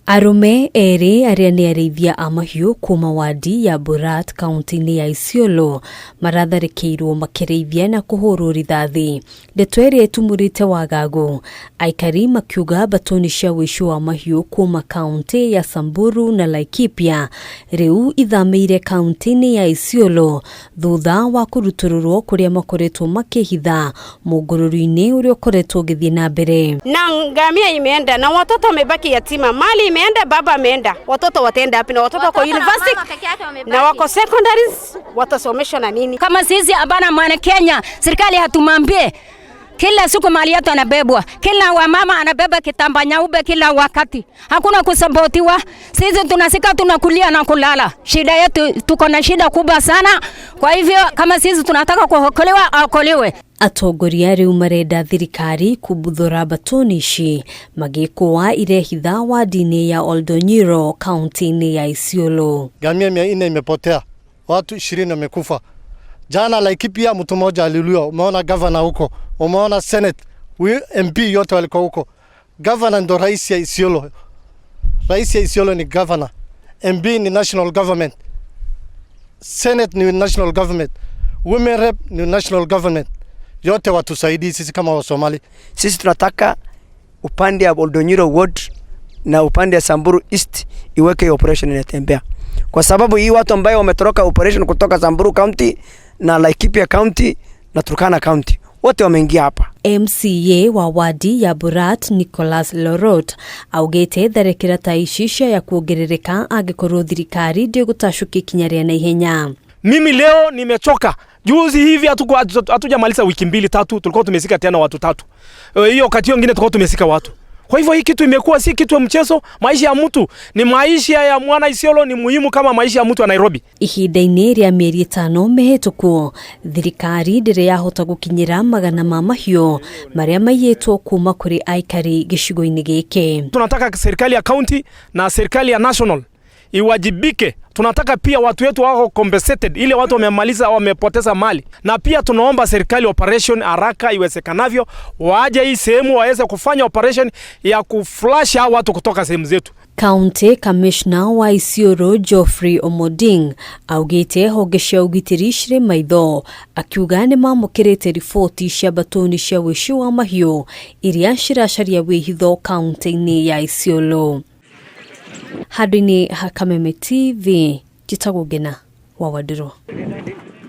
Arũme erĩ arĩa nĩ arĩithia a mahiũ kuma wadi ya Borat kaunti-inĩ ya Isiolo maratharĩkĩirwo makĩrĩithia na kũhũrwo rithathi. Ndeto ĩrĩa ĩtumũrĩte wagagu, aikari makiuga mbatoni cia ũici wa mahiũ kuma kaunti ya Samburu na Laikipia rĩu ithamĩire kaunti-inĩ ya Isiolo thutha wa kũrutũrũrwo kũrĩa makoretwo makĩhitha mũngũrũri-inĩ ũrĩa ũkoretwo ũgĩthiĩ na mbere. Na ngamia imeenda na watoto wamebaki yatima, mali imeenda, baba ameenda, watoto wataenda wapi? Na watoto wako university na wako secondaries, watasomeshwa na nini? Kama sisi abana mwana Kenya, serikali hatumwambie kila siku mali yetu anabebwa, kila wamama anabeba kitamba nyeupe kila wakati, hakuna kusapotiwa. Sisi tunasika tunakulia na kulala, shida yetu, tuko na shida kubwa sana. Kwa hivyo kama sisi tunataka kuokolewa, aokolewe. Atongoria rĩu marenda thirikari kumbuthũra mbatoni ici magĩkũa irehitha wadi-inĩ ya Oldonyiro kaunti-inĩ ya Isiolo. Ngamia 400 imepotea, watu 20 wamekufa. Jana Laikipia mtu mmoja aliuliwa. Umeona governor huko, umeona senate, MP yote walikuwa huko. Governor ndo rais ya Isiolo. Rais ya Isiolo ni governor, MP ni national government, senate ni national government, women rep ni national government. Yote watusaidii sisi kama Wasomali. Sisi tunataka upande ya Oldonyiro ward na upande ya Samburu East iweke operation inatembea, kwa sababu hii watu ambayo wametoroka operation kutoka Samburu County na Laikipia County na Turkana County wote wameingia hapa. MCA wa wadi ya Borat Nicholas Lorot augĩte tharĩkĩra ta ici cia kuongerereka angĩkorwo thirikari ndĩgũtacũkia ikinya rĩa naihenya. Mimi leo nimechoka. Juzi hivi hatujamaliza wiki mbili tatu, tulikuwa tumesika tena watu tatu. Hiyo wakati hiyo ingine tulikuwa tumesika watu. Kwa hivyo hii kitu imekuwa si kitu ya mchezo. Maisha ya mtu ni maisha ya mwana Isiolo ni muhimu kama maisha ya mtu wa Nairobi. Ihinda-inĩ rĩa mĩeri 5 mĩhĩtũku, thirikari ndĩrĩ yahota gũkinyĩra magana ma mahiũ marĩa maiyĩtwo kuma kũrĩ aikari gĩcigo-inĩ gĩkĩ. Tunataka serikali ya county na serikali ya national iwajibike. Tunataka pia watu wetu wako compensated, ile watu wamemaliza wamepoteza mali, na pia tunaomba serikali operation haraka iwezekanavyo, waje hii sehemu waweze kufanya operation ya kuflush hao watu kutoka sehemu zetu. County Commissioner wa Isiolo Geoffrey Omoding augĩte honge cia ũgitĩri cirĩ maitho, akiuga nĩ mamũkĩrĩte riboti cia mbatoni cia ũici wa mahiũ iria ciracaria wĩhitho kaunti-inĩ ya Isiolo. Handũ-inĩ ha Kameme TV, njĩtagwo Ngena wa Wandirũ.